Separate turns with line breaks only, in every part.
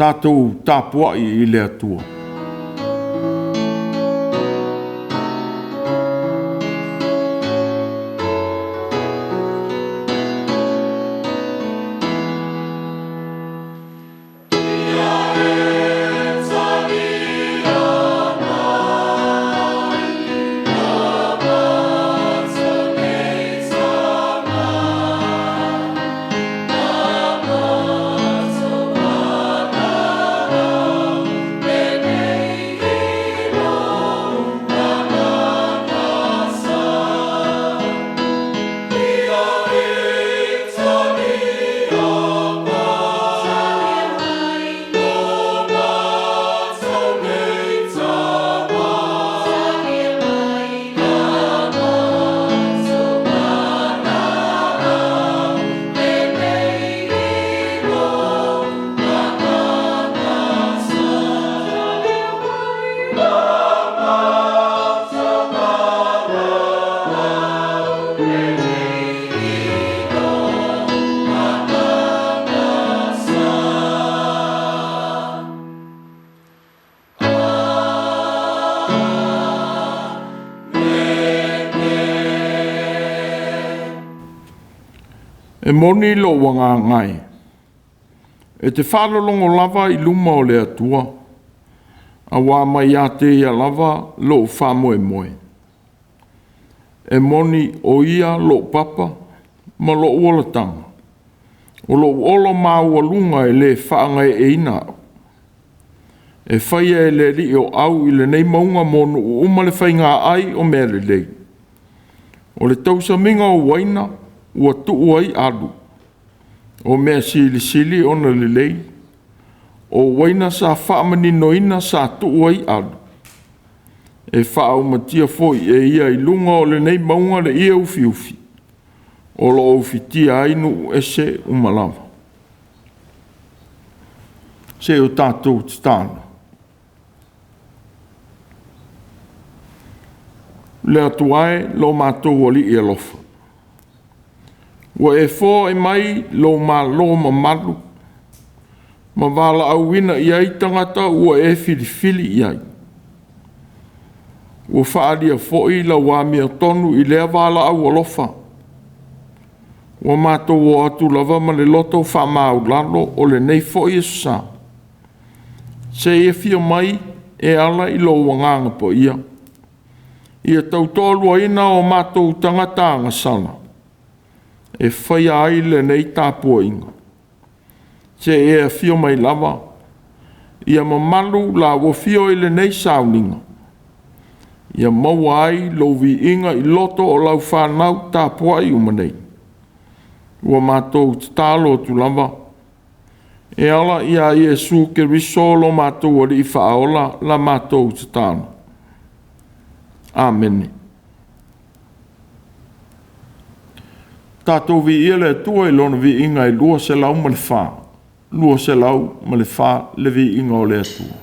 Tatou tapuai i le Atua. E moni lou agaga e, e te faalologo lava i luma o le Atua, auā mai ia te Ia lava lou faamoemoe. E moni o Ia lou papa ma lou olataga, o lou olo maualuga e le faagaeeina au. E faia e le Alii o au i lenei mauga mo nuu uma le faigaai o mea lelei. O le tausamiga o uaina ua tuu ai alu, o mea silisili ona lelei, o uaina sa faamaninoina sa tuu ai alu. E faaumatia foi e ia i luga o lenei mauga le ie ufiufi o lo o ufitia ai nuu ese uma lava. Se i o tatou tatalo. Le Atua e, lo matou Alii alofa, ua e foai mai lou malo mamalu ma valaauina i ai tagata ua e filifili i ai. Ua faaalia foi lau amiotonu i lea valaau alofa. Ua matou o atu lava ma le loto faamaualalo o lenei foi aso sa, se i afio mai e ala i lou Agaga Paia, ia tautoaluaina o matou tagata agasala e faia ai lenei tapuaiga, seia e afio mai lava, ia mamalu lau afio i lenei sauniga, ia maua ai lou viiga i loto o lau fanau tapuai uma nei. Ua matou tatalo atu lava e ala ia Iesu Keriso lo matou Alii Faaola la matou tatalo. Amene. Tatou viia le Atua i Lona viiga e 204, 204 le viiga o le Atua.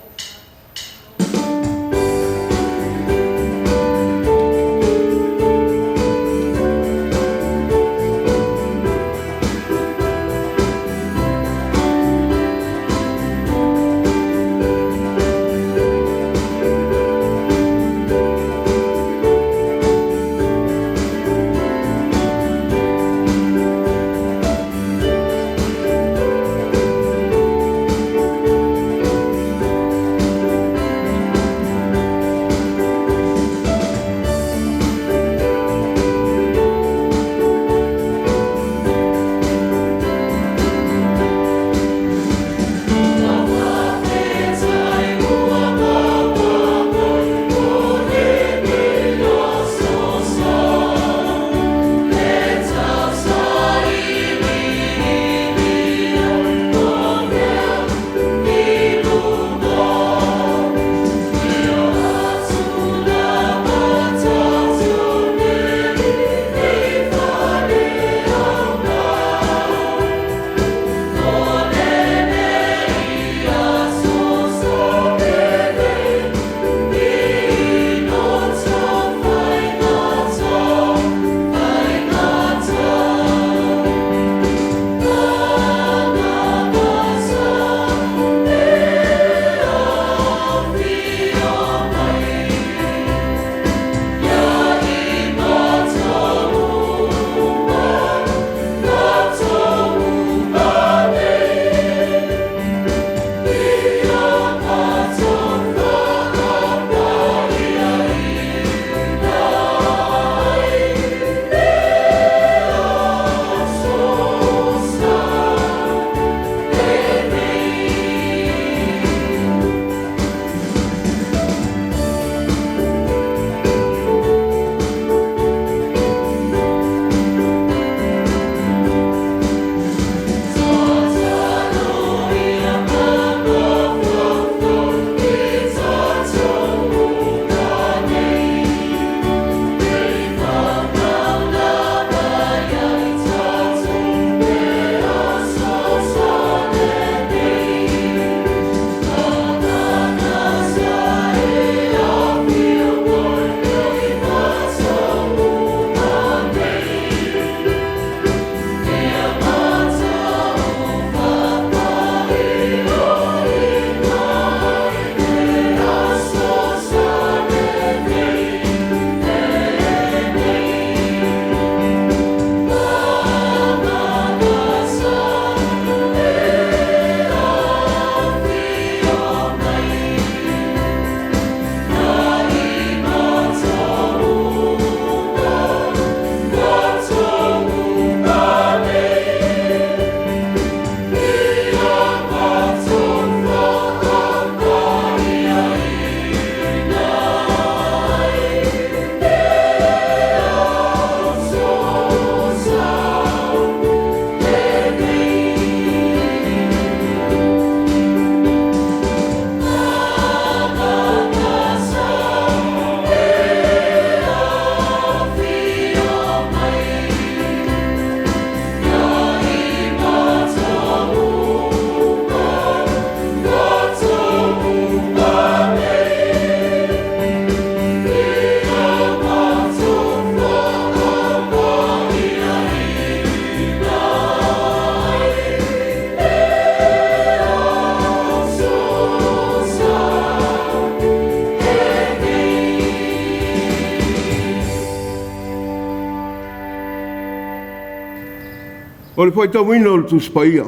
O le faitauina o le Tusi Paia.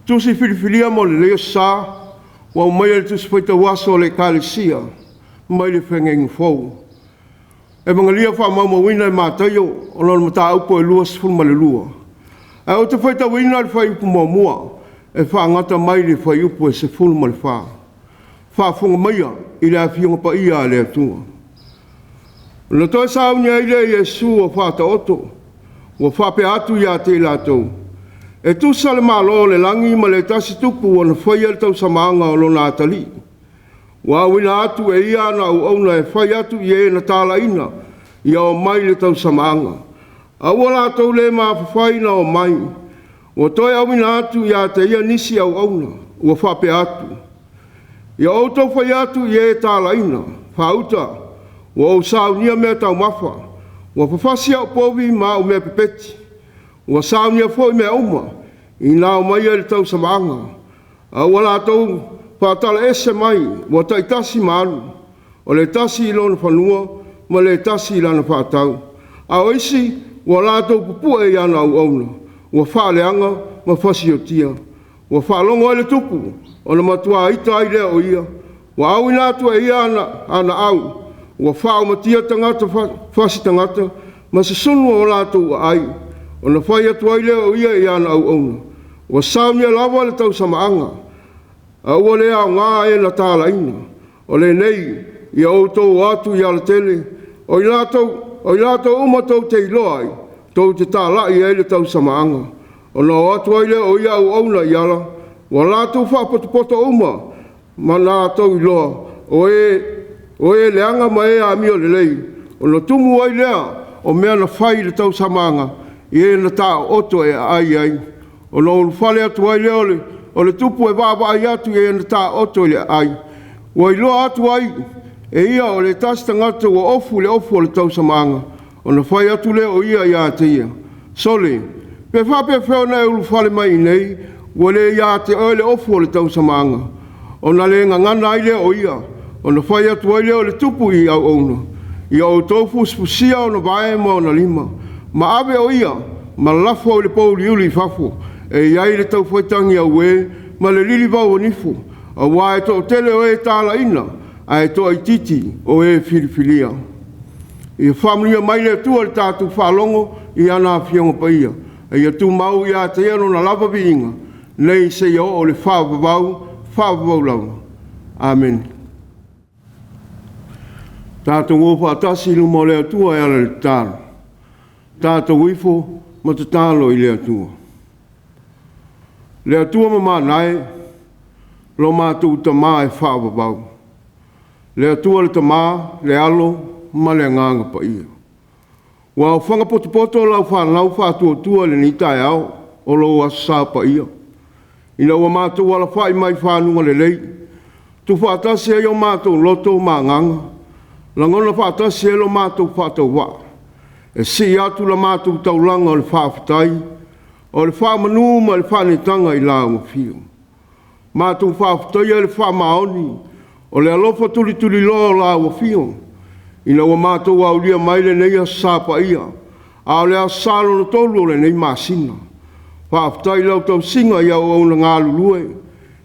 Tusi filifilia mo lenei Aso Sa, ua aumaia i le Tusi Faitau Aso a le Ekalesia mai le Feagaiga Fou. Evagenia faamaumauina e Mataio o lona mataupu e 22. Ae ou te faitauina le fuaiupu muamua e faagata mai le fuaiupu e 14. Faafofoga maia i le Afioga Paia a le Atua. Ona toe sauni ai lea o Iesu ua faataoto, ua faapea atu ia te i latou, E tusa le Malo o le lagi ma le tasi tupu ua na faia le tausamaaga o lona atalii. Ua auina atu e ia ana auauna e fai atu i e na talaiina ia omai i le tausamaaga, a ua latou le mafafai ina omai. Ua toe auina atu ia te ia nisi auauna, ua faapea atu, Ia outou fai atu i e talaiina, faauta, ua ou saunia meataumafa, ua fafasi au povi ma au mea pepeti, ua saunia foi mea uma, ina aumaia i le tausamaaga. A ua latou faatalaese mai, ua taitasi ma alu, o le tasi i lona fanua ma le tasi i lana faatau. A o isi ua latou pupue i ana auauna, ua faaleaga ma fasiotia. Ua faalogo ai le tupu, ona matua ita ai lea o ia, ua auina atu e ia ana au, ua faaumatia tagata fasi tagata ma susunu o latou aai. Ona fai atu ai lea o ia i ana auauna, ua saunia lava le tausamaaga, a ua le aoga e na talaina. O lenei, ia outou o atu i alatele, o i latou uma tou te iloa ai, tou te talai ai le tausamaaga. Ona o atu ai lea o ia auauna i ala, ua latou faapotopoto uma ma latou iloa, o e leaga ma e amio lelei, ona tumu ai lea o mea na fai i le tausamaaga i e na taooto e aai ai. Ona ulufale atu ai lea o le tupu e vaavaai atu i e na taooto i le aai, ua iloa atu ai e ia o le tasi tagata ua ofu i le ofu o le tausamaaga, ona fai atu lea o ia ia te ia, Sole, pe faapefea ona e ulufale mai i inei, ua le ia te oe le ofu o le tausamaaga? Ona le gagana ai lea o ia, ona fai atu ai lea o le tupu i auauna, Ia outou fusifusia ona vae ma ona lima, ma ave o ia, ma lafo i le pouliuli i fafo, e i ai le taufaitagi auē ma le lilivau o nifo, auā e toatele o e talaina, ae toaitiiti o e filifilia. Ia faamanuia mai le Atua i le tatou faalogo i ana Afioga Paia, a ia tumau ia te Ia Lona lava viiga, nei seia oo i le faavavau, faavavau lava. Amene. Tatou o faatasi i luma o le Atua e ala i le tatalo. Tatou ifo ma tatalo i le Atua. Le Atua mamana e, lo matou Tama e faavavau. Le Atua le Tama, le Alo ma le Agaga Paia. Ua aofaga potopoto lau fanau faatuatua i lenei taeao o lou Aso Sa paia, ina ua matou alafai mai fanuga lelei, tuufaatasi ai o matou loto ma agaga, lagona faatasi ai lo matou faatauvaa, e sii atu la matou taulaga o le faafetai, o le faamanu ma le faaneetaga i lau afio. Matou faafetaia le faamaoni o le alofa tulituliloa o lau afio, ina ua matou aulia mai lenei Aso Sa paia, a o le Aso Sa lona tolu o lenei masina. Faafetai i lau tausiga i auauna galulue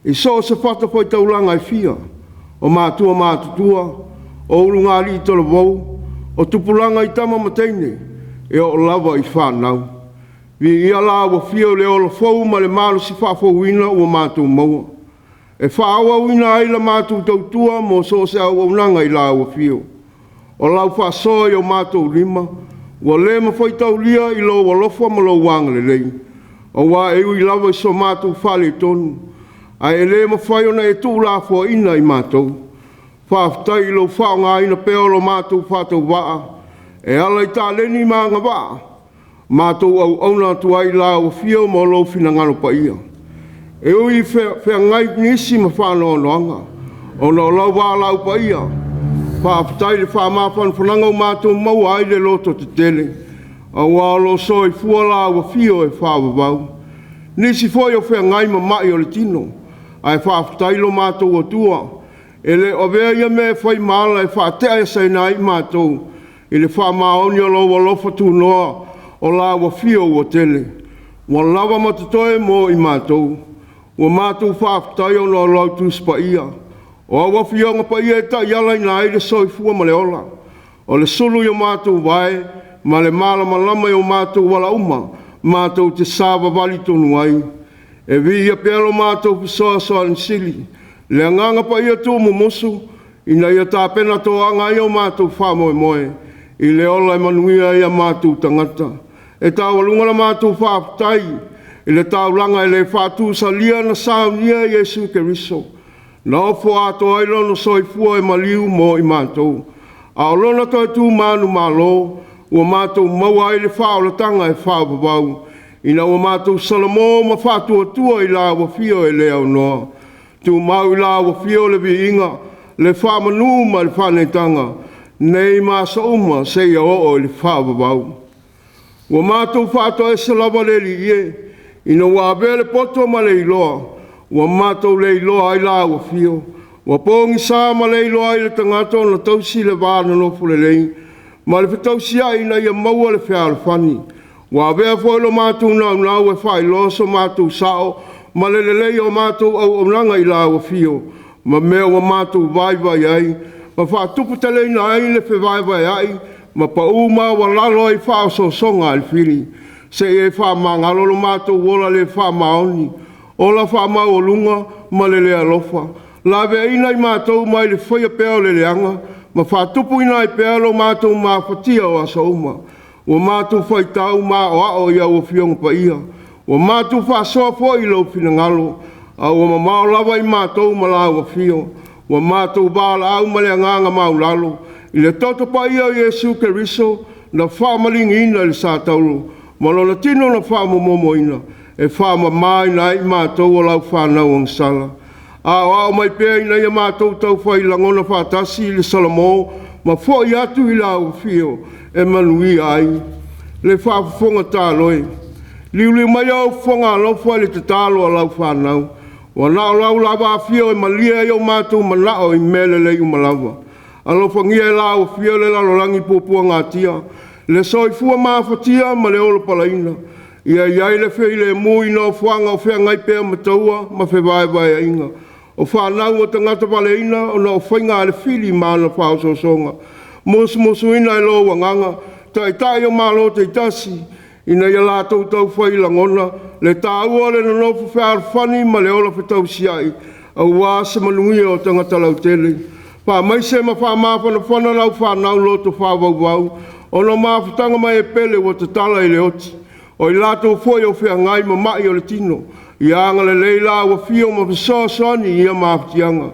i so o se fatafaitaulaga e fia, o matua matutua, o ulugalii talavou, o tupulaga i tama ma teine, e oo lava i fanau. Viia lau afio i le ola fou ma le malosi faafouina ua matou maua, e faaauauina ai la matou tautua mo so o se auaunaga i lau afio. O lau faasoa i o matou lima, ua le mafai taulia i lou alofa ma lou agalelei, auā e ui lava i so matou faaletonu, ae e le mafai ona e tuulafoaiina i matou. Faafetai i lou faaaogaina pea o lo matou faatauvaa e ala i taleni ma agavaa, matou auauna atu ai i lau afio ma lou finagalo paia. E ui feagai nisi ma faanoanoaga, ona o lau valaau paia, faafetai i le faamafanafanaga ua matou maua ai le loto tetele, auā o lo o soifua lau afio e faavavau. Nisi foi o feagai ma mai o le tino, ae faafetai lo matou Atua, e le o avea ia mea e fai ma ala e faateaeseina ai matou i le faamaoni o lou alofa tunoa o lau afio ua tele. Ua lava ma totoe mo i matou. Ua matou faafetai ona o lau Tusi Paia. O au Afioga Paia e taialaina ai le soifua ma le ola. O le sulu i o matou vae ma le malamalama i o matou ala uma matou te savavali tonu ai. E viia pea lo matou fesoasoani sili, le Agaga Paia tuumumusu, ina ia tapena toaga ai o matou faamoemoe i le ola e manuia ai a matou tagata. E taualuga la matou faafetai i le taulaga e le faatusalia na saunia e Iesu Keriso, na ofo atoa ai lona soifua e maliu mo i matou. A o lona toe tu manumalo, ua matou maua ai le faaolataga e faavavau, ina ua matou salamo ma faatuatua i lau afio e le aunoa. Tumau i lau afio le viiga, le faamanu ma le faaneetaga, nei ma aso uma seia oo i le faavavau. Ua matou faatoese lava le Alii e, ina ua avea le poto ma le iloa, ua matou le iloa ai lau afio. Ua pogisa ma le iloa ai le tagata ona tausi le va nonofo lelei, ma le fetausiai ina ia maua le fealofani. Ua avea foi lo matou naunau e faailoa so matou sao ma le lelei o matou auaunaga i lau afio, ma mea ua matou vaivai ai, ma faatuputeleina ai le fevaevaeai ma pau maualalo ai faaosoosoga a le fili, seia e faamagalo lo matou ola le faamaoni, ola faamaualuga ma le le alofa. Laveaina i matou mai le faia pea o le leaga, ma faatupuina ai pea lo matou mafatia o aso uma. Ua matou faitau ma aoao i au Afioga Paia, ua matou faasoa foi i lou finagalo, a ua mamao lava i matou ma lau afio. Ua matou valaau ma le agaga maualalo i le toto paia o Iesu Keriso na faamaligiina i le satauro ma lona tino na faamomomoina e faamamaina ai i matou o lau fanau agasala. Aoao mai pea ina ia matou taufai lagona faatasi i le Salamo ma foi atu i lau afio e manuia ai le faafofoga talo e. Liuliu maia ou fofoga alofa i le tatalo a lau fanau, ua na o lau lava afio e malie ai o matou manao i mea lelei uma lava. Alofagia e lau afio le lalolagi puapuagatia, le soifua mafatia ma le ola palaina. Ia i ai le filemu i nofoaga o feagai pea ma taua ma fevaevaeaiga. O fanau ua tagata valeina ona o faiga a le fili ma ana faaosoosoga. Musumusuina e lou agaga taitai o Malo taitasi ina ia latou taufai lagona le taua o le nonofo fealofani ma le ola fetausiai aua se manuia o tagata lautele. Faamaise ma faamafanafana lau fanau loto faavauvau ona o mafutaga ma e pele ua tatala i le oti. O i latou foi o feagai ma mai o le tino, ia agalelei lau afio ma fesoasoani i ia mafatiaga.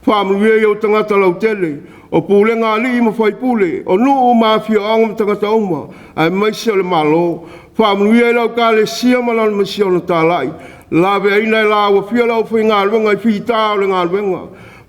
Faamanuia i ou tagata lautele, o pulega a alii ma faipule, o nuu ma afioaga ma tagata uma, aemaise o le Malo. Faamanuia i lau Ekalesia ma lana misiona talai. Laveaina e lau afio le aufaigaluega i fita o le galuega.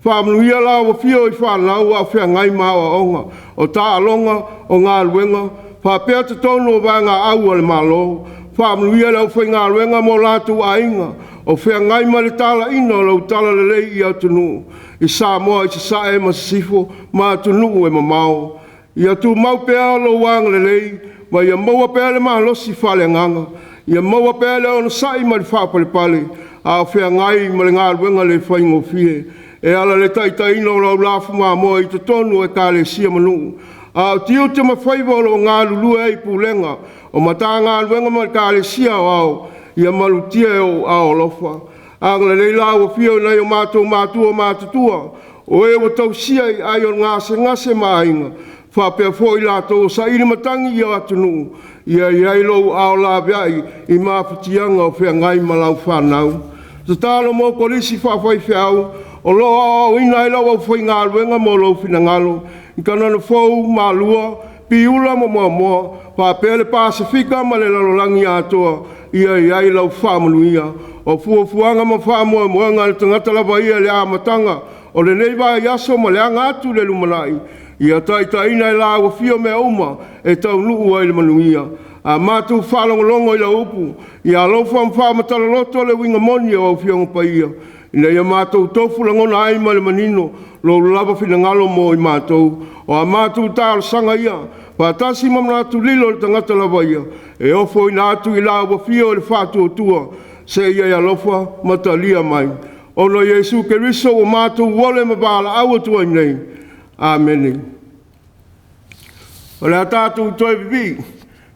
Faamanuia lau afio i fanau a o feagai ma aoaoga, o taaloga, o galuega, faapea totonu o vaegaau a le Malo. Faamanuia i le aufaigaluega ma o latou aiga o feagai ma le talaiina o lau talalelei i atunuu i Samoa i Sasae ma Sisifo ma atunuu e mamao. Ia tumau pea lou agalelei ma ia maua pea le malosi faaleagaga, ia maua pea le onosai ma le faapalepale a o feagai ma le galuega le faigofie e ala i le taitaiina o lau lafumamoa i totonu o Ekalesia ma nuu, a o tiute ma faiva o lo o galulue ai i pulega o Matagaluega ma Ekalesia Aoao, ia malutia e ou aao alofa. Agalelei lau afio i nai o matou matua matutua, o e ua tausia i ai o gasegase ma aiga, faapea foi i latou o saili matagi i atunuu, ia i ai lou aao laveai i mafatiaga o feagai ma lau fanau. Tatalo mo kolisi faafaifeau o lo o aoaoina ai lau aufaigaluega mo lou finagalo i Kanana Fou, Malua, Piula ma Moamoa, faapea le Pasefika ma le lalolagi atoa, ia i ai lau faamanuia. O fuafuaga ma faamoemoega a le tagata lava ia i le amataga o lenei vaiaso ma le aga atu i le lumanai, ia taitaiina e lau afio mea uma e taunuu ai i le manuia. A matou faalogologo i lau upu, ia alofa ma faamatala loto le uiga moni o au Afioga Paia, ina ia matou tofu lagona ai ma le manino lou lava finagalo mo i matou. O a matou talosaga ia Faatasi ma manatu lilo o le tagata lava ia, e ofoina atu i la ua fia o le faatuatua, seia e alofa ma talia mai. Ona o Iesu Keriso ua matou ole ma valaau atu ai nei. Amene. O le a tatou toe vivii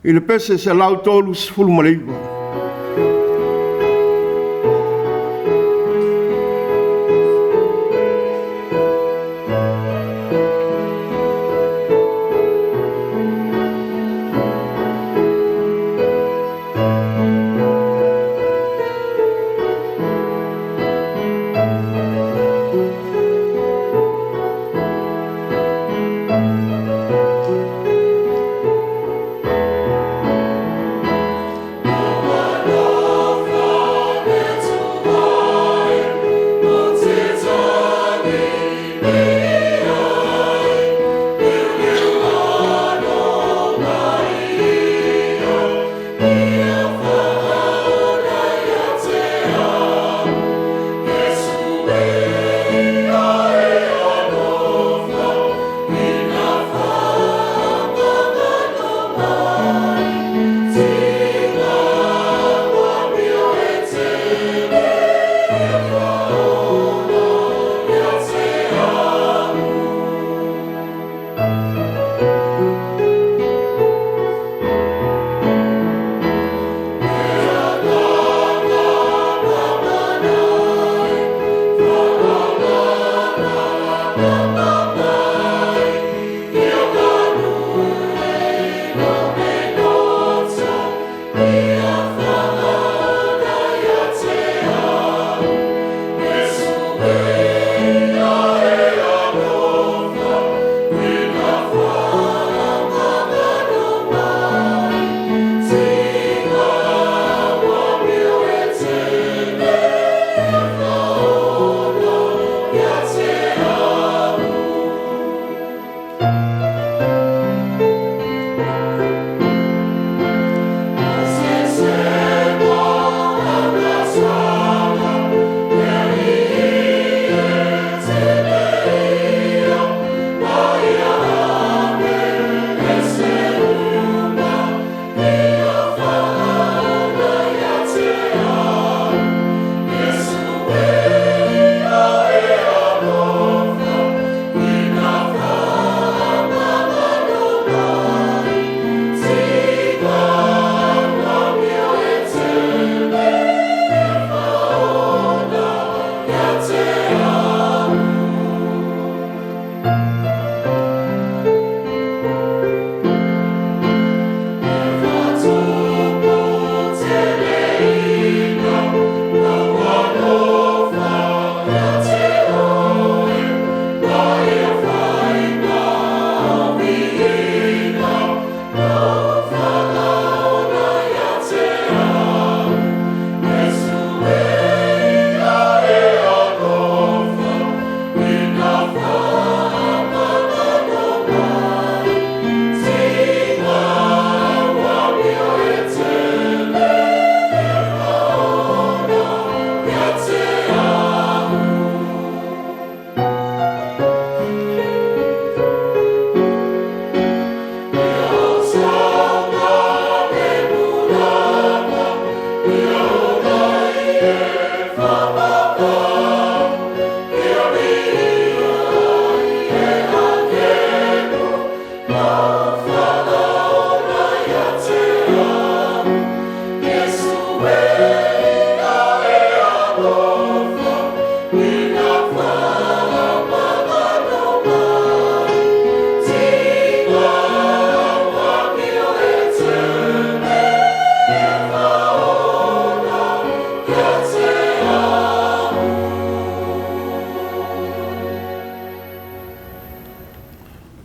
i le pese 139.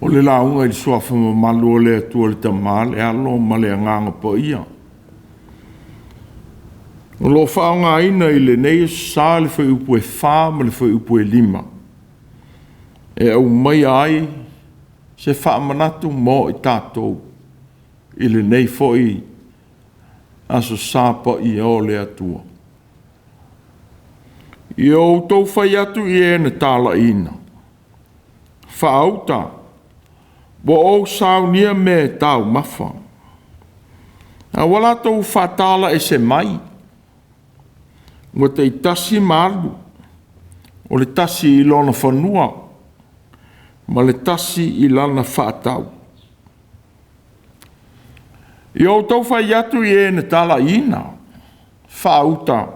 O le lauga i le suafa mamalu o le Atua le Tama, le Alo ma le Agaga Paia. O lo o faaaogaina i lenei aso sa le fuaiupu e 4 ma le fuaiupu e 5 e aumaia ai se faamanatu mo i tatou i lenei foi Aso Sa paia o le Atua. Ia outou fai atu i e na talaiina, faauta. Ua ou saunia mea e taumafa, a ua latou faatala ese mai, ua taitasi ma alu, o le tasi i lona fanua, ma le tasi i lana faatau. Ia outou fai atu i e na talaiina faauta,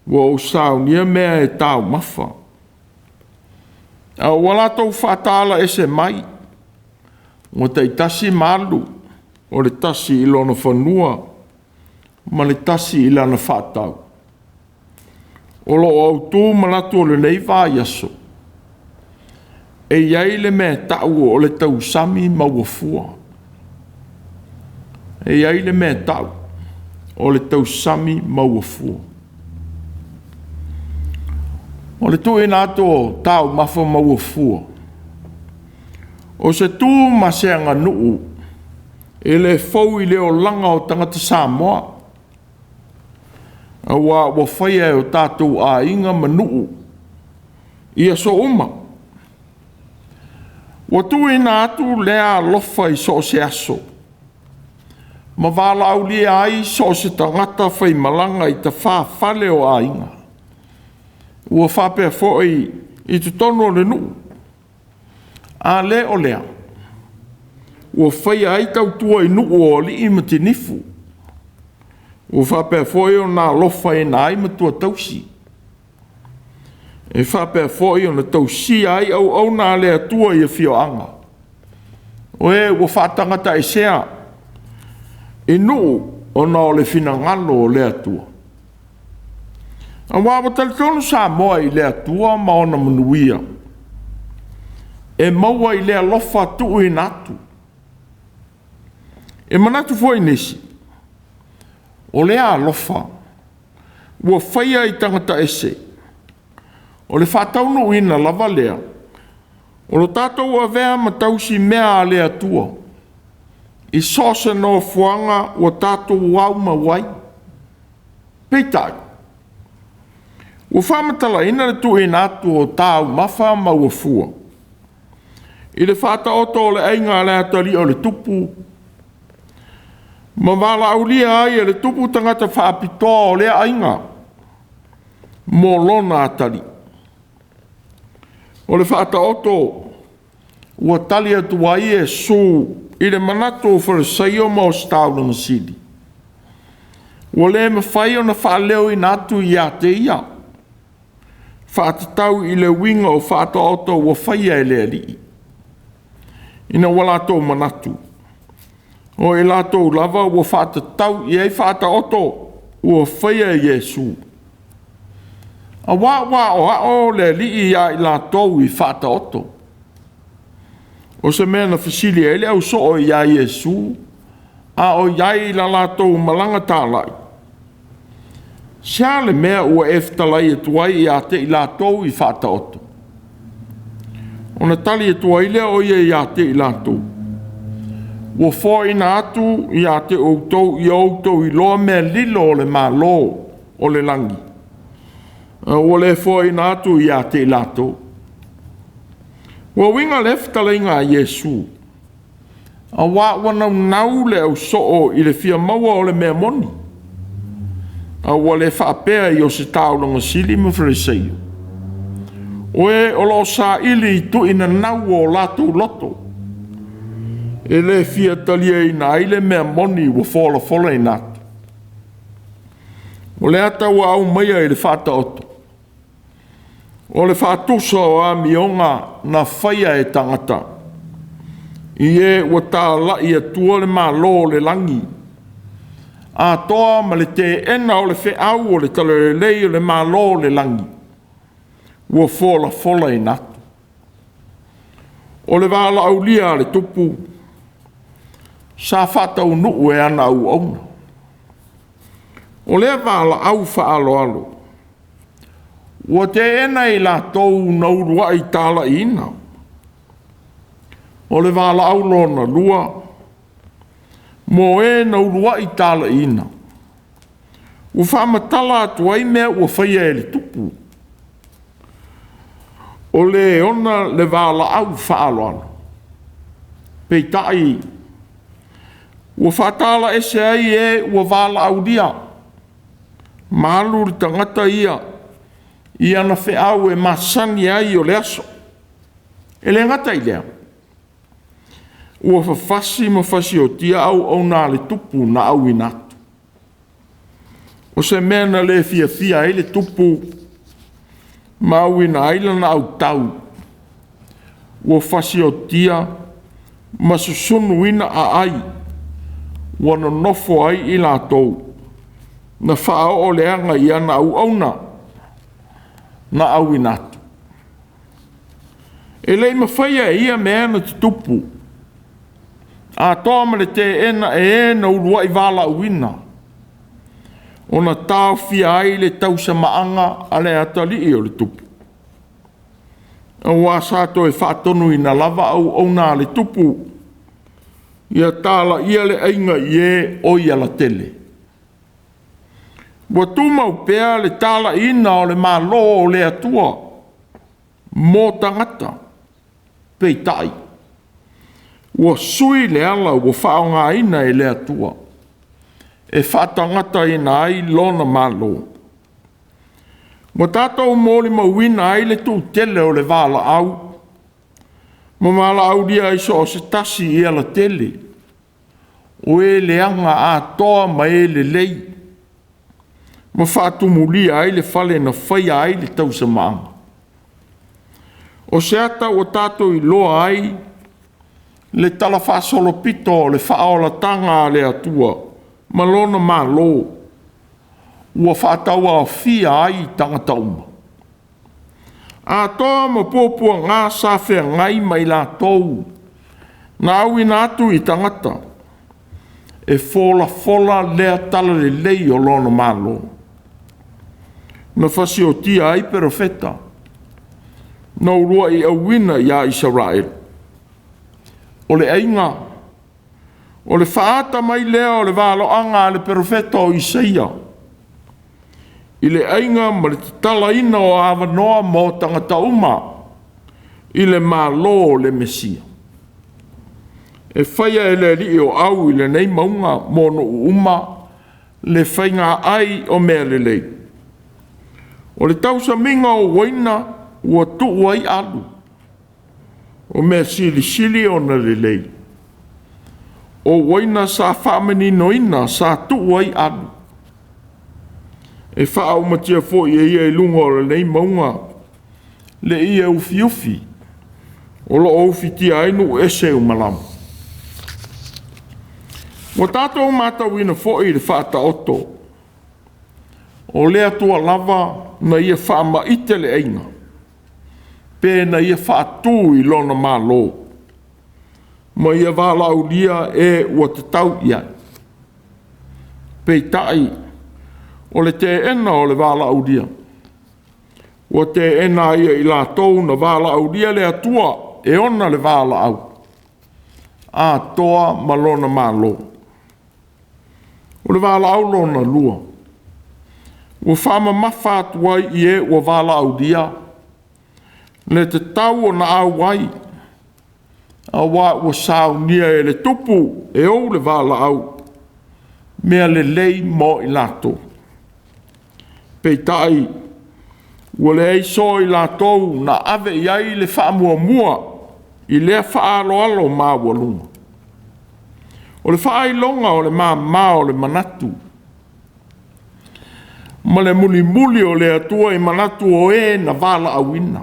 ua ou saunia mea e taumafa, a ua latou faatala ese mai, ua taitasi ma alu, o le tasi i lona fanua, ma le tasi i lana faatau. O lo o autu manatu o lenei vaiaso, e i ai le mea e tau o le tausami mauafua. E i ai le mea e tau o le tausami mauafua. O le tuuina atu o taumafa mauafua, o se tu ma se aganuu e le fou i le olaga o tagata Samoa, aua ua faia e o tatou aiga ma nuu i aso uma. Ua tuuina atu lea alofa i so o se aso, ma valaaulia ai so o se tagata faimalaga i tafafale o aiga, ua faapea foi i totonu o le nuu. A le o lea, ua faia ai tautua i nuu o alii ma tinifu, ua faapea foi ona alofaina ai matuatausi, e faapea foi ona tausia ai auauna a le Atua i afioaga, o e ua faatagataesea i nuu ona o le finagalo o le Atua. Aua ua talitonu Samoa i le Atua ma ona manuia, e maua i le alofa tuuina atu. E manatu foi nisi, o lea alofa ua faia i tagata ese, o le faataunuuina lava lea o lo tatou avea ma tausimea a le Atua i so o se nofoaga ua tatou aumau ai. Peitai, ua faamatalaina le tuuina atu o taumafa mauafua i le faataoto o le aiga a le atalii o le tupu, ma valaaulia ai e le tupu tagata faapitoa o lea aiga mo lona atalii. O le faataoto ua tali atu ai Iesu i le manatu o Farisaio ma Ositaulaga sili, ua le mafai ona faaleoina atu ia te ia, faatatau i le uiga o faataoto ua faia e le Alii, ina ua latou manatu, o i latou lava ua faatatau i ai faataoto ua faia e Iesu, aua ua aoao le Alii ia i latou i faataoto. O se mea na fesili ai le ausoo ia Iesu, a o i ai i la latou malaga talai, se a le mea ua e fetalai atu ai ia te i latou i faataoto? Ona tali atu ai lea o ia ia te i latou, ua foaina atu ia te outou ia outou iloa mea lilo o le Malo o le lagi, a ua le foaina atu ia te i latou. Ua uiga lea fetalaiga a Iesu, aua ua naunau le ausoo i le fia maua o le mea moni, a ua le faapea i ositaulaga sili ma Fariseio, o e o lo o saili i tuinanau o latou loto, e le fia taliaina ai le mea moni ua folafolaina atu. O le ata ua aumaia i le faataoto, o le faatusa o amioga na faia e tagata, i e ua talai atua le Malo o le lagi, atoa ma le teena o le feau o le talalelei o le Malo o le lagi ua folafolaina atu. O le valaaulia a le tupu sa faataunuu e ana auauna. O lea valaau faaaloalo ua teena e i latou na uluai talaiina. O le valaau lona lua, mo e na uluai talaiina, ua faamatala atu ai mea ua faia e le tupu, o le ona le valaau faaaloalo. Peitai, ua faatalaese ai e ua valaaulia, ma alu le tagata ia i ana feau e masani ai o le aso. E le gata i lea, ua fafasi ma fasiotia auauna a le tupu na auina atu. O se mea na le fiafia ai le tupu ma auina ai lana autau, ua fasiotia ma susunuina aai ua nonofo ai i latou na faaoo leaga i ana auauna na auina atu. E le i mafaia e ia mea na tutupu, atoa ma le teena e e na uluai valaauina, ona taofia ai le tausamaaga a le atalii o le tupu, aua sa toe faatonuina lava auauna a le tupu, ia talaia le aiga i e oi alatele. Ua tumau pea le talaiina o le Malo o le Atua mo tagata, peitai, ua sui le ala ua faaaogaina e le Atua e faatagataina ai lona Malo. Ua tatou molimauina ai le tuutele o le valaau ma valaaulia ai so o se tasi i alatele, o e leaga atoa ma e lelei, ma faatumulia ai le fale na faia ai le tausamaaga. O se ata ua tatou iloa ai le talafaasolopito o le faaolataga a le Atua ma lona Malo ua faatauaofia ai tagata uma. Atoa ma puapuaga sa feagai ma i latou na auina atu i tagata e folafola lea talalelei o lona Malo, na fasiotia ai perofeta, na uluai auina ia Isaraelu. O le aiga, o le faaata mai lea o le valoaga a le perofeta o Isaia, i le aiga ma le tatalaina o avanoa mo tagata uma i le Malo o le Mesia. E faia e le Alii o au i lenei mauga mo nuu uma le faiga ai o mea lelei. O le tausamiga o uaina ua tuu ai alu, o mea silisili ona lelei. O uaina sa faamaninoina sa tuu ai alu. E faaumatia foi e ia i luga o lenei mauga le ie ufiufi o lo o ufitia ai nuu ese uma lava. Ua tatou matauina foi le faataoto o le Atua lava na ia faamaite le aiga, pe na ia faatu i lona Malo, ma ia valaaulia e ua tatau i ai. Peitai, o le teena o le valaaulia, ua teena ai e i latou na valaaulia le Atua e ona le valaau, atoa ma lona Malo. O le valaau lona lua, ua faamamafa atu ai i e ua valaaulia le tatau ona auai, aua ua saunia e le tupu e ou le valaau, mea lelei mo i latou. Peitai, ua leai so i latou na ave i ai le faamuamua i lea faaaloalo maualuga. O le faailoga o le mama o le manatu ma le mulimuli o le Atua i manatu o e na valaauina.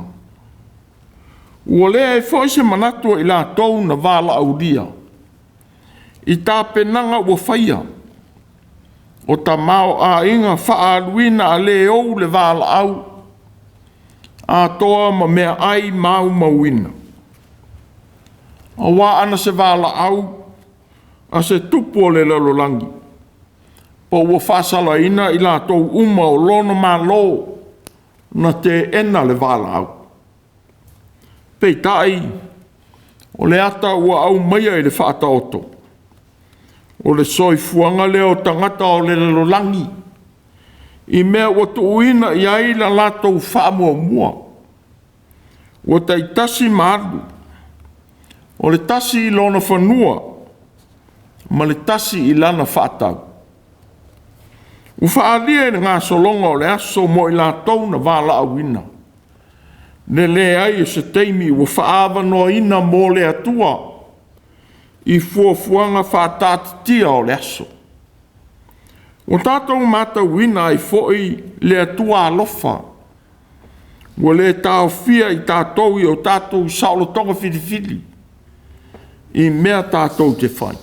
Ua leai foi se manatu o i latou na valaaulia i tapenaga ua faia, o tamaoaiga faaaluina a le ou le valaau, atoa ma meaai maumauina. Aua ana se valaau a se tupu o le lalolagi, po ua faasalaina i latou uma o lona malo na teena le valaau. Peitai, o le ata ua aumaia i le faataoto, o le soifuaga lea o tagata o le lalolagi i mea ua tuuina i ai la latou faamuamua, ua taitasi ma alu. O le tasi i lona fanua ma le tasi i lana faatau. Ua faaalia i le gasologa o le aso mo i latou na valaauina, le leai o se taimi ua faaavanoaina mo le Atua i fuafuaga faataatitia o le aso. Ua tatou matauina ai foi le Atua alofa, ua le taofia i tatou i o tatou saolotoga filifili i mea tatou te fai,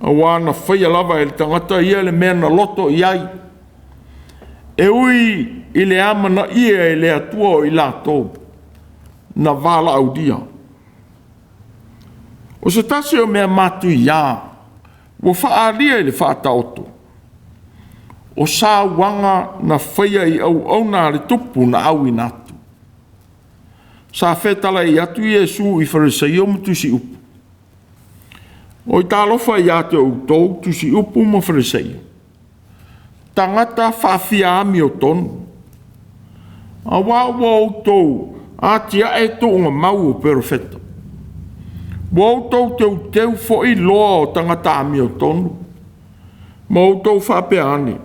auā na faia lava e le tagata ia le mea na loto i ai, e ui i le amanaia e le Atua o i latou na valaaulia. O se tasi o mea matuia ua faaalia i le Faataoto, o sauaga na faia i auauna a le tupu na auina atu. Sa fetalai atu Iesu i Fariseio ma Tusiupu, “Oi talofa ia te outou Tusiupu ma Fariseio, tagata faafiaamiotonu, auā ua outou atiae tuugamau o perofeta, ua outou teuteu foi loa o tagata amiotonu, ma outou faapea ane,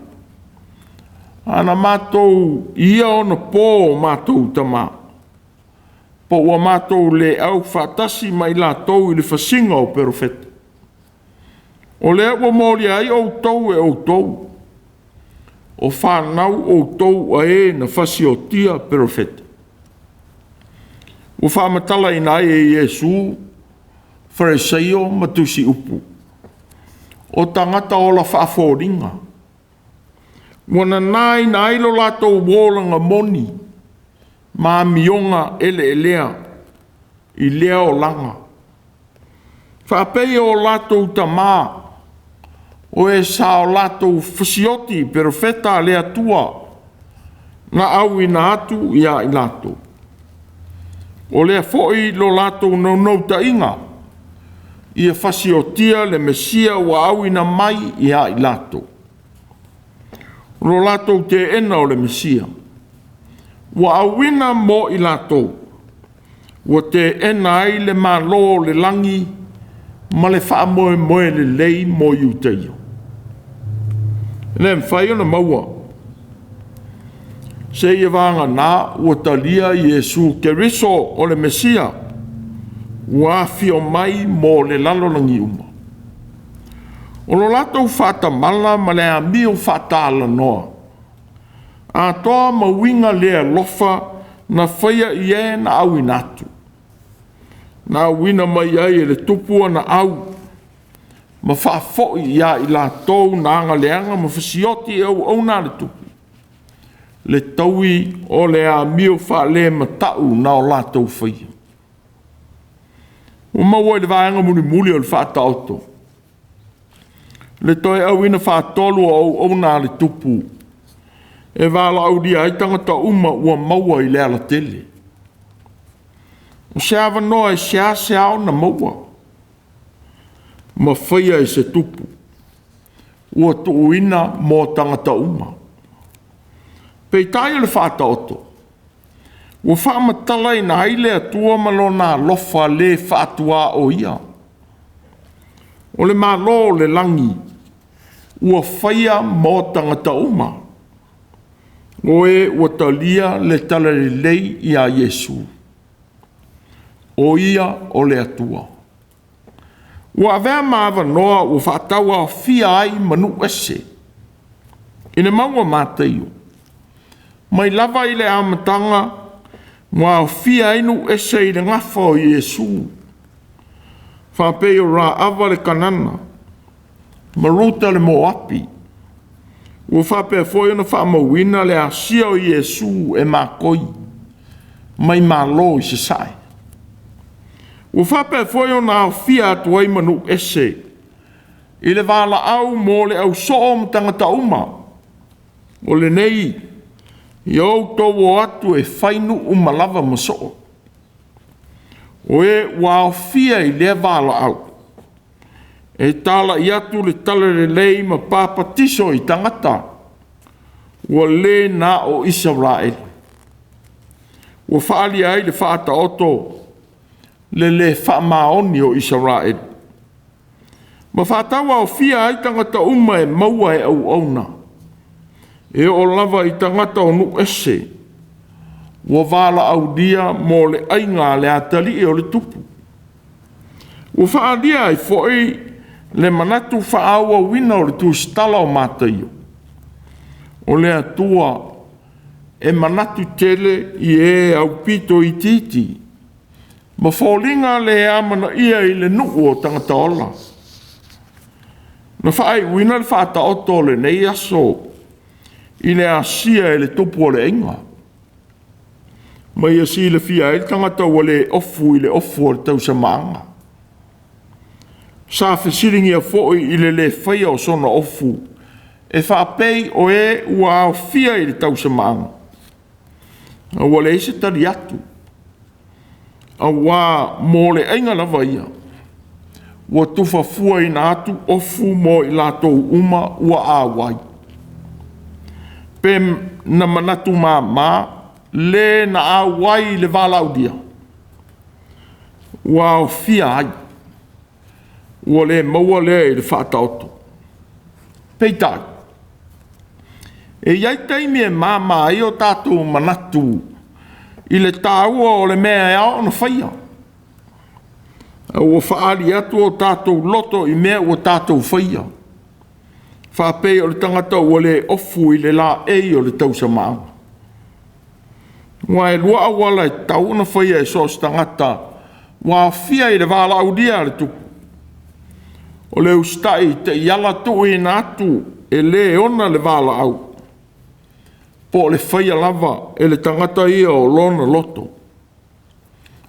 ‘A na matou ia onapo o matou tama, po ua matou le aufaatasi ma i latou i le fasiga o perofeta.’ O lea ua molia ai outou e outou, o fanau outou a e na fasiotia perofeta.” Ua faamatalaina ai e Iesu Fariseio ma Tusiupu, o tagata ola faafoliga, ua nanaina ai lo latou olaga moni ma amioga eleelea i lea olaga, faapei o latou tama, o e sa o latou fasioti perofeta a le Atua na auina atu ia i latou. O lea foi lo latou naunautaiga, ia fasiotia le Mesia ua auina mai ia i latou. O lo latou teena o le Mesia, ua auina mo i latou, ua teena ai le Malo o le lagi ma le faamoemoe lelei mo Iutaio. E le mafai ona maua, seia vagana ua talia Iesu Keriso o le Mesia ua afio mai mo le lalolagi uma. O lo latou faatamala ma le amio faatalanoa, atoa ma uiga le alofa na faia i e na auina atu, na auina mai ai e le tupu ona au ma faafoi ia i latou na aga leaga ma fasioti e auauna a le tupu le taui o le amio faalemata'u na o latou faia. Ua maua i le vaega mulimuli o le Faataoto le toe auina faatolu o auauna a le tupu e valaaulia ai tagata uma ua maua i le alatele. O se avanoa e seasea ona maua ma faia e se tupu ua tuuina mo tagata uma. Peitai o le Faataoto ua faamatalaina ai le Atua ma lona alofa le faatuaoia. O le Malo o le lagi ua faia mo tagata uma, o e ua talia le talalelei ia Iesu, o Ia o le Atua. Ua avea ma avanoa ua faatauaofia ai ma nuu ese i le mau a Mataio, mai lava i le amataga ua aofia ai nuu ese i le gafa o Iesu, faapei o Raava le Kanana ma Ruta le Moapi. Ua faapea foi ona faamauina le asia o Iesu e makoi mai Malo i Sasae. Ua faapea foi ona aofia atu ai ma nuu ese i le valaau mo le ausoo ma tagata uma. O lenei, ia outou o atu e fai nuu ma lava ma soo. O e ua aofia i lea valaau, e talai atu le talalelei ma papatiso i tagata ua le na o Isaraelu. Ua faaalia ai le Faataoto. le lē faamaoni o Isaraelu, ma faatauaofia ai tagata uma e maua e auauna, e oo lava i tagata o nuu ese ua valaaulia mo le aiga a le atalii o le tupu. Ua faaalia ai foi le manatu faaauauina o le tusitala o Mataio, o le Atua e manatu tele i e aupito itiiti ma foliga le amanaia i le nuu o tagata ola. Na faaiuina le faataoto o lenei aso i le asia e le tupu o le aiga, ma ia silafia ai le tagata ua le ofu i le ofu o le tausamaaga. Sa fesiligia foi i le le faia o sona ofu e faapei o e ua aofia i le tausamaaga, a ua leai se tali atu, auā mo le aiga lava ia, ua tufafuaina atu ofu mo i latou uma ua auai. Pe na manatu mama le na auai i le valaaulia ua aofia ai, ua le maua lea i le faataoto. Peitai, e i ai taimi e mama ai o tatou manatu i le taua o le mea e ao ona faia, a ua faaali atu o tatou loto i mea ua tatou faia, faapei o le tagata ua le ofu i le laei o le tausamaaga. Aua e lua auala e tatau ona faia e so o se tagata ua aofia i le valaaulia a le tupu: o le usitai i taiala tuuina atu e le ona le valaau, po o le faia lava e le tagata ia o lona loto.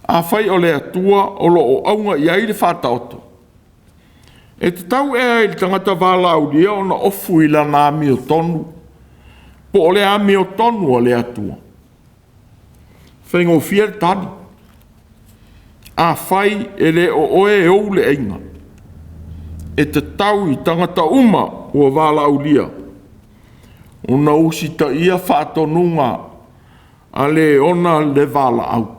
Afai o le Atua o lo o auga i ai le faataoto, e tatau ea i le tagata valaaulia ona ofu i lana amiotonu, po o le amiotonu a le Atua? E faigofie le tali. Afai e le o oe e ou le aiga, e tatau i tagata uma ua valaaulia ona usitaia faatonuga a le ona le valaau.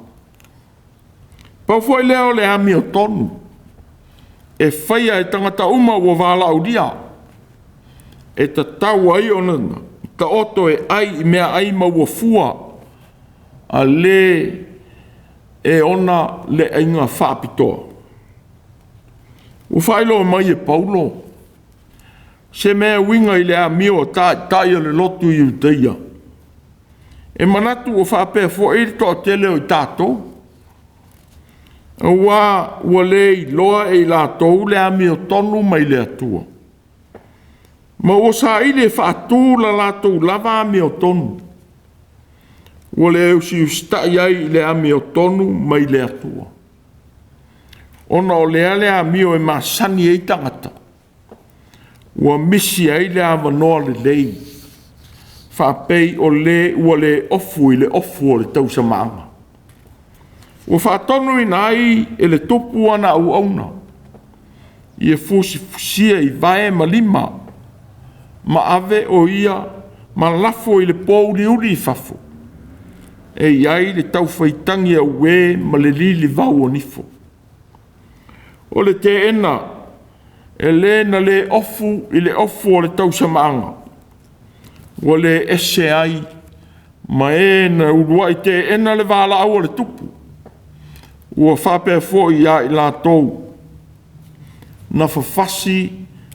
Pau foi lea o le amiotonu e faia e tagata uma ua valaaulia, e tatau ai ona taoto e ai i meaai maua fua a le e ona le aiga faapitoa. Ua faailoa mai e Paulo se mea e uiga i le amio a taitai o le lotu i Iuteia. E manatu ua faapea foi le toatele o i tatou, auā ua le iloa e i latou le amiotonu mai le Atua, ma ua saili e faatu la latou lava amiotonu, ua le usiusitai ai i le amiotonu mai le Atua. Ona o lea le amio e masani ai tagata, ua misi ai le avanoa lelei, faapei o le ua le ofu i le ofu o le tausamaaga. Ua faatonuina ai e le tupu ana auauna, ia fusifusia i vae ma lima, ma ave o ia ma lafo i le pouliuli i fafo, e i ai le taufaitagi auē ma le lilivau o nifo. O le teena e le na le ofu i le ofu o le tausamaaga, ua le ese ai ma e na uluai teena le valaau a le tupu, ua faapea foi ia i latou na fafasi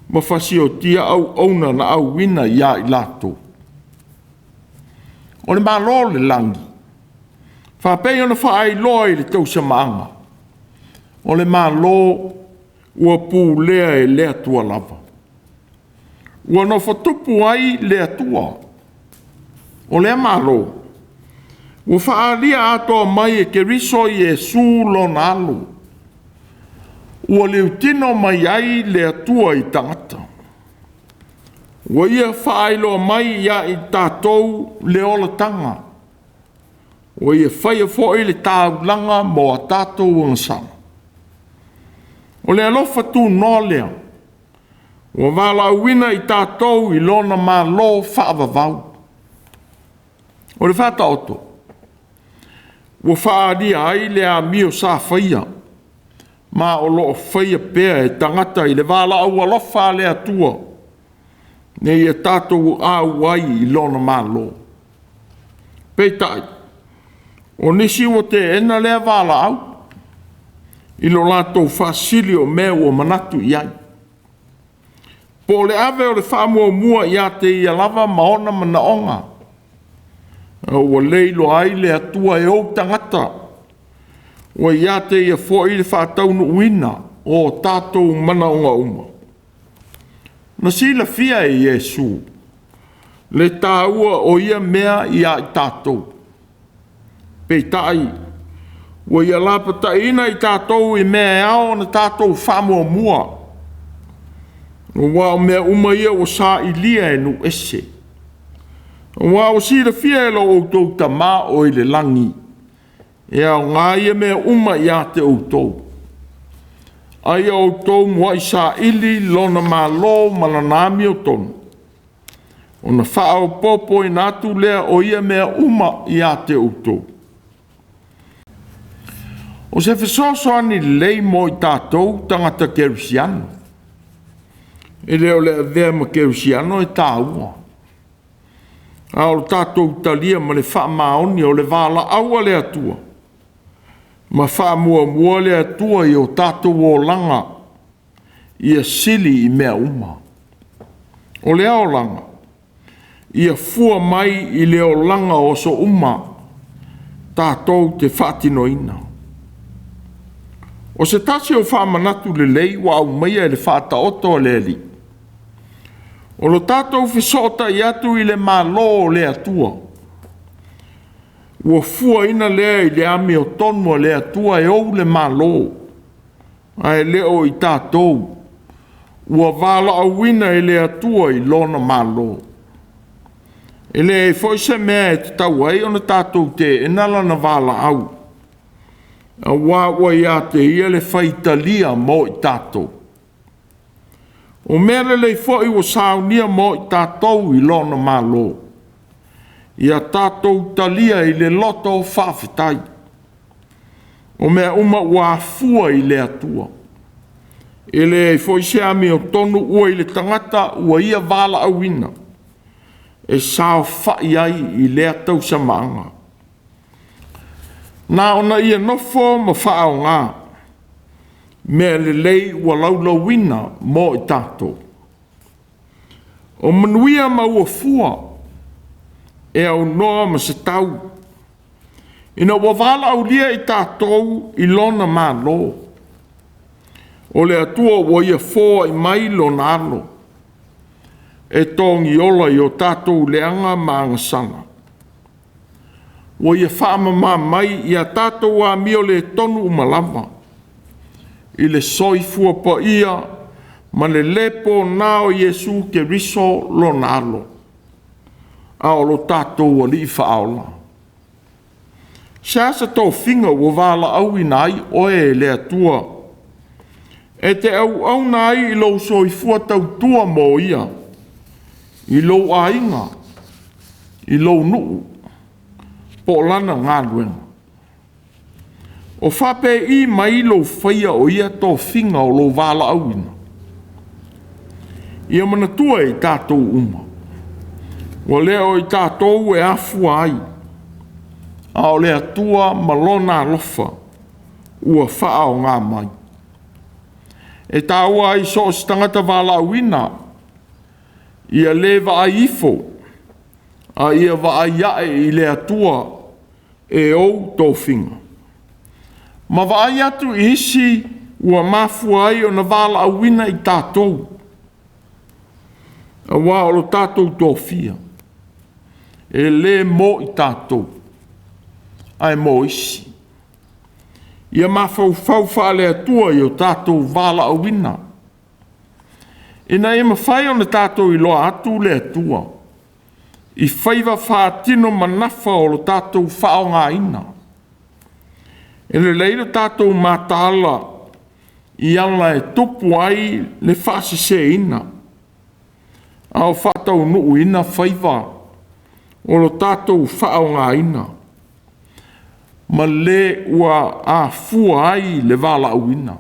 ma fasiotia auauna na auina ia i latou. O le Malo o le lagi, faapei ona faailoa i le tausamaaga, o le Malo ua pulea e le Atua lava. Ua nofo tupu ai le Atua. O lea Malo ua faaalia atoa mai e Keriso Iesu lona alo, ua liutino mai ai le Atua i tagata. Ua ia faailoa mai ia i tatou le olataga, ua ia faia foi le taulaga mo a tatou agasala. O le alofa tunoa lea ua valaauina i tatou i lona Malo faavavau. O le Faataoto ua faaalia ai le amio sa faia ma o lo o faia pea e tagata i le valaau alofa a le Atua, ne i tatou auai i lona Malo. Peitai, o nisi ua teena lea valaau i lo latou faasili o mea ua manatu i ai, po o le ave o le faamuamua ia te ia lava ma ona manaoga, a ua le iloa ai le Atua e ou tagata, ua ia te ia foi le faataunuuina o tatou manaoga uma. Na silafia e Iesu le taua o ia mea ia i tatou. Peitai, ua ia lapataiina i tatou i mea e ao ona tatou faamuamua, aua o mea uma ia ua sailia e nuu ese. Aua ua silafia e lo outou Tama o i le lagi, e aoga ia mea uma ia te outou. A ia outou muai saili lona Malo ma lana amiotonu, ona faaopoopoina atu lea o ia mea uma ia te outou. O se fesoasoani lelei mo i tatou tagata kerisiano. E le o le avea ma kerisiano e taua, a o le tatou talia ma le faamaoni o le valaau a le Atua, ma faamuamua le Atua i o tatou olaga, ia sili i mea uma. O lea olaga, ia fua mai i le olaga o aso uma tatou te faatinoina. O se tasi o faamanatu lelei ua aumaia e le Faataoto a le Alii, o lo tatou fesootai atu i le Malo o le Atua, ua fuaina lea i le amiotonu a le Atua e ou le Malo, ae le o i tatou ua valaauina e le Atua i lona Malo. E leai foi se mea e tatau ai ona tatou teena lana valaau, aua ua ia te ia le faitalia mo i tatou. O mea lelei foi ua saunia mo i tatou i lona Malo, ia tatou talia i le loto faafetai. O mea uma ua afua i le Atua. E leai foi se amiotonu ua i le tagata ua ia valaauina e saofai ai i lea tausamaaga. Na ona ia nofo ma faaaoga mea lelei ua laulauina mo i tatou. O manuia ma ua fua e aunoa ma se tau, ina ua valaaulia i tatou i lona Malo. O le Atua ua ia foai mai lona alo, e togiola i o tatou leaga ma agasala. Ua ia faamama mai ia tatou amio le tonu uma lava, i le soifua paia ma le le pona o Iesu Keriso lona alo, a o lo tatou Alii Faaola. Se a se tofiga ua valaauina ai oe e le Atua, e te auauna ai i lou soifua tautua mo ia, i lou aiga, i lou nuu, po o lana galuega. O faapei mai lou faia o ia tofiga o lou valaauina. Ia manatua e i tatou uma, ua le o i tatou e afua ai, a o le Atua ma lona alofa ua faaaoga mai. E taua ai so o se tagata valaauina, ia le vaai ifo, a ia vaai ae i le Atua e ou tofiga. Ma vaai atu i isi ua mafua ai ona valaauina i tatou, aua o lo tatou tofia, e le mo i tatou, ae mo isi. Ia mafaufau faale-Atua i o tatou valaauina, ina ia mafai ona tatou iloa atu le Atua i faiva faatino manafa o lo tatou faaaogaina. E lelei lo tatou mataala i ala e tupu ai le faaseseina, a o faataunuuina faiva o lo tatou faaaogaina, ma le ua afua ai le valaauina.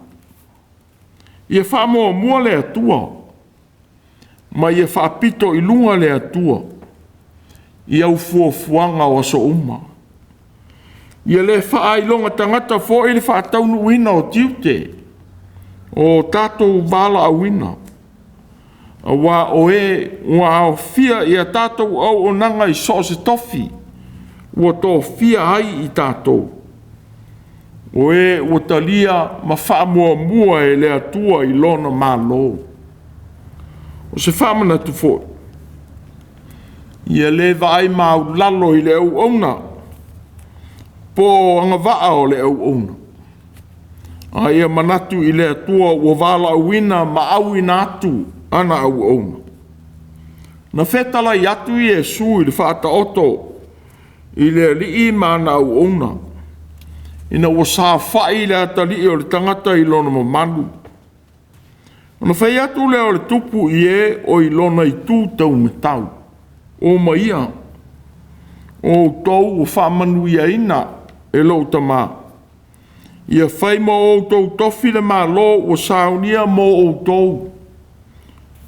Ia faamuamua le Atua, ma ia faapito i luga le Atua i au fuafuaga o aso uma. Ia le faailoga tagata foi le faataunuuina o tiute o tatou valaauina, aua o e ua aofia i a tatou auaunaga i so o se tofi ua tofia ai i tatou, o e ua talia ma faamuamua e le Atua i lona Malo. O se faamanatu foi, ia le vaai maualalo i le auauna po o agavaa o le auauna, a ia manatu i le Atua ua valaauina ma auina atu ana auauna. Na fetalai atu Iesu i le Faataoto i le Alii ma ana auauna, ina ua saofai le atalii o le tagata i lona mamalu. Ona fai atu lea o le tupu i e o i lona itu taumatau, “Omaia, o outou ua faamanuiaina e lou Tama, ia fai mo outou tofi le Malo ua saunia mo outou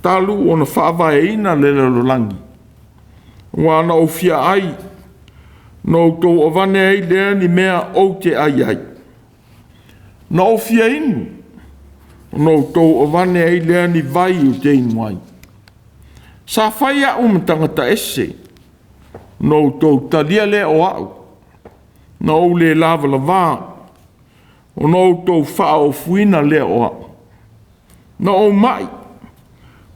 talu ona faavaeina le lalolagi. Aua na ou fia ai, ona outou avane ai lea ni mea ou te ai ai. Na ou fia inu, ona outou avane ai lea ni vai ou te inu ai. Sa fai au ma tagata ese, ona outou talia lea o au. Na ou le lavalavā, ona outou faaofuina lea o au. Na ou mai,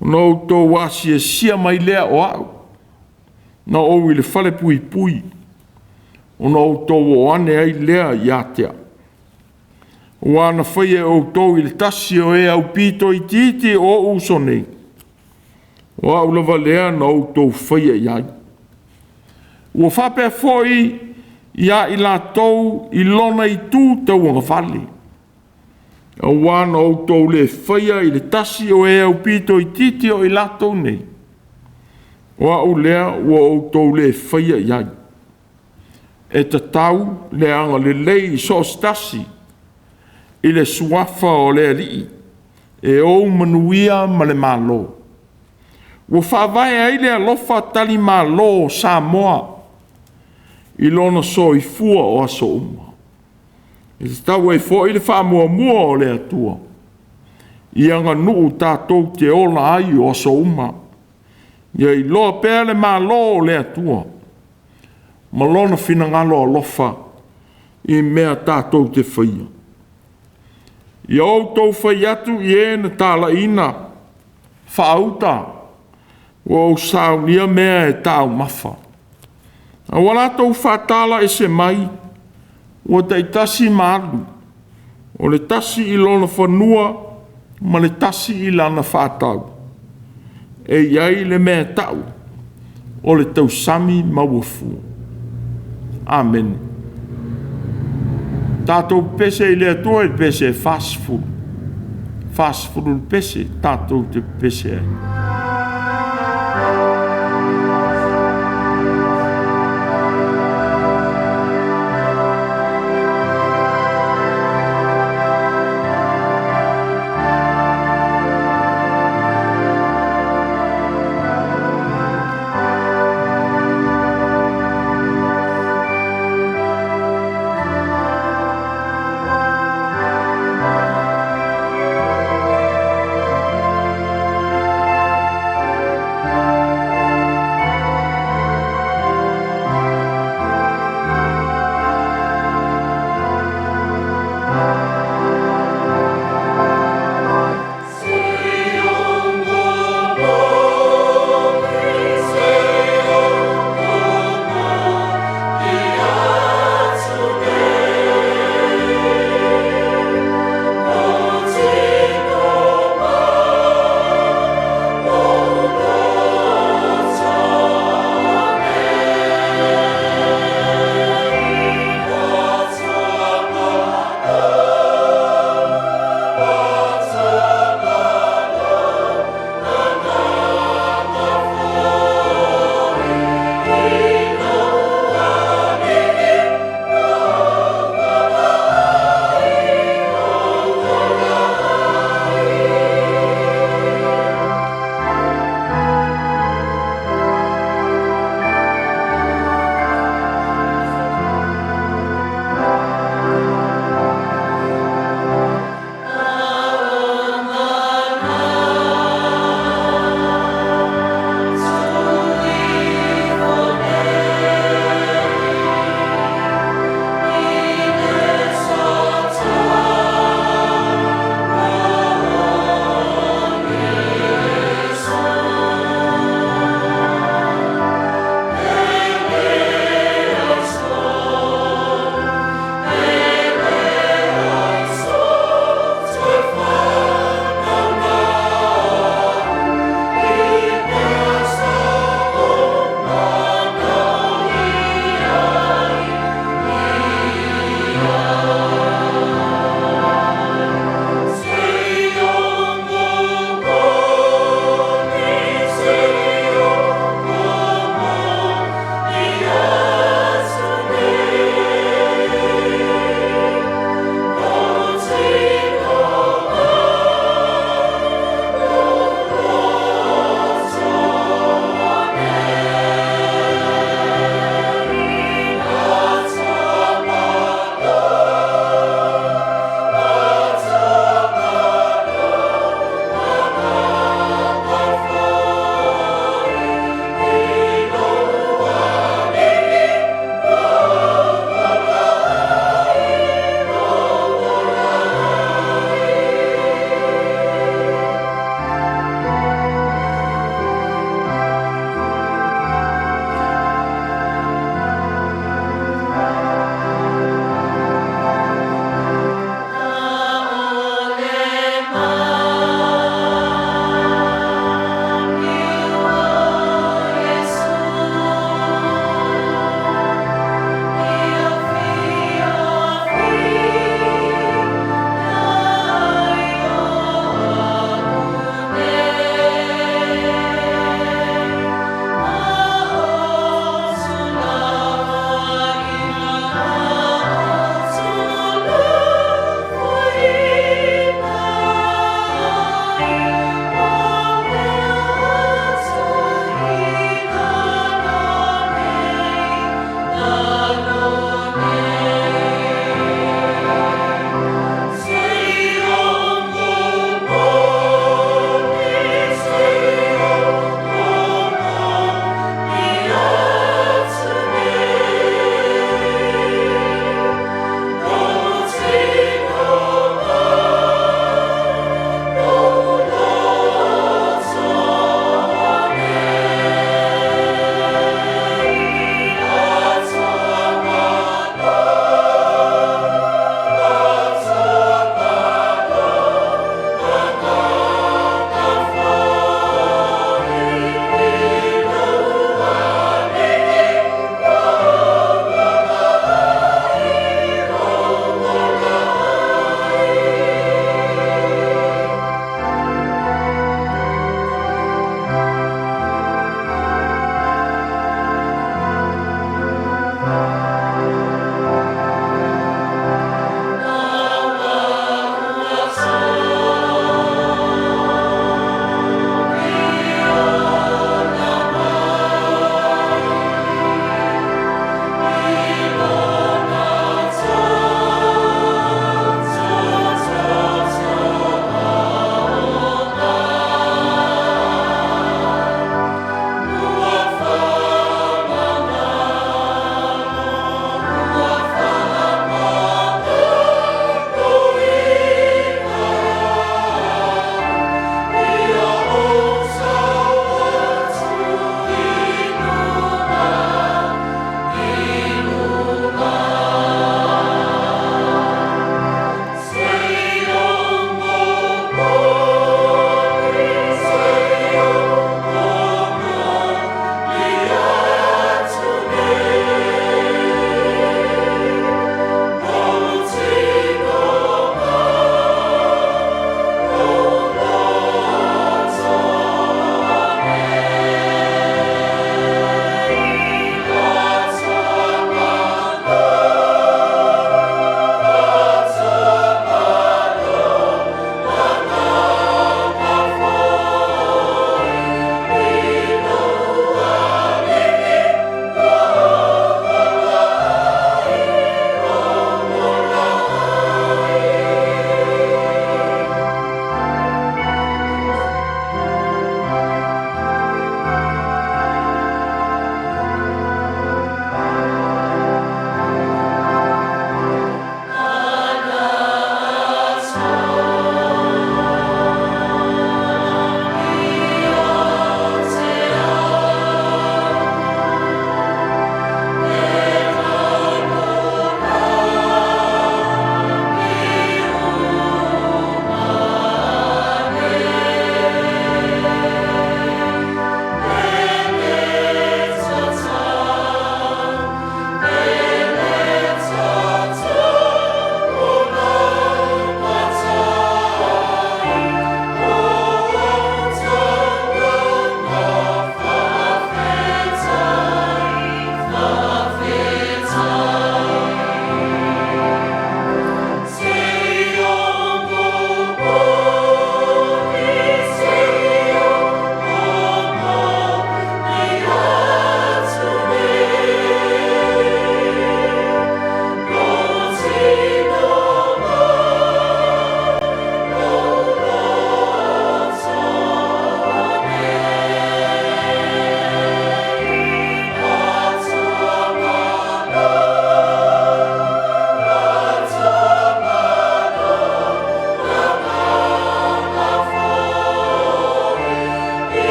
ona outou asiasia mai lea o au. Na ou i le falepuipui, ona outou oo ane ai lea ia te au. Aua na faia e outou i le tasi o e aupito itiiti o ou uso nei, o au lava lea na outou faia i ai.” Ua faapea foi ia i latou i lona itu tauagavale, “Aua na outou le faia i le tasi o e aupito itiiti o i latou nei, o au lea ua outou le faia i ai.” E tatau le agalelei i so o se tasi i le Suafa o le Alii e ou manuia ma le Malo, ua faavae ai le alofa talimalo o Samoa i lona soifua o aso uma. E tatau ai foi le faamuamua o le Atua i aganuu tatou te ola ai o aso uma, ia iloa pea le Malo o le Atua ma lona finagalo alofa i mea tatou te faia. Ia outou fai atu i e na talaiina, “Faauta, ua ou saunia mea e taumafa.” A ua latou faatala ese mai, ua taitasi ma alu, o le tasi i lona fanua ma le tasi i lana faatau. E i ai le mea e tau, o le tausami maua fua. Amene. Tatou pepese i le Atua i le pese e 40, 40 le pese tatou te pepese ai.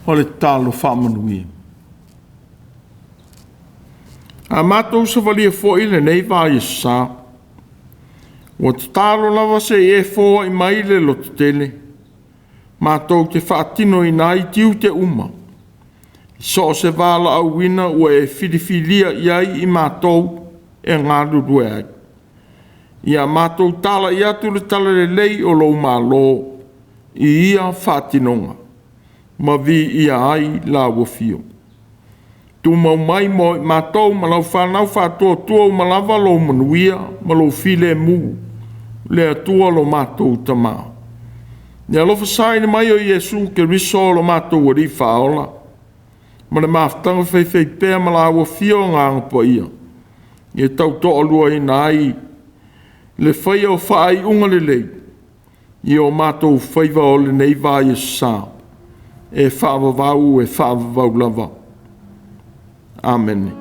O le tatalo faamanuia. A matou savalia foi lenei vaiaso sa, ua tatalo lava se i e foai mai le lototele, matou te faatinoina ai tiute uma, i so o se valaauina ua e filifilia i ai i matou e galulue ai. Ia matou talai atu le talalelei o lou Malo i ia faatinoga, ma viia ai lau afio. Tumau mai mo i matou ma lau fanau faatuatua uma lava lou manuia ma lou filemu, le Atua lo matou Tama. Ia alofa saina mai o Iesu Keriso lo matou Alii Faaola, ma le mafutaga faifaipea ma lau Afio Agaga Paia, ia tautoaluaina ai le faia o faaiuga lelei i o matou faiva o lenei vaiaso sa, e faavavau e faavavau lava. Amene.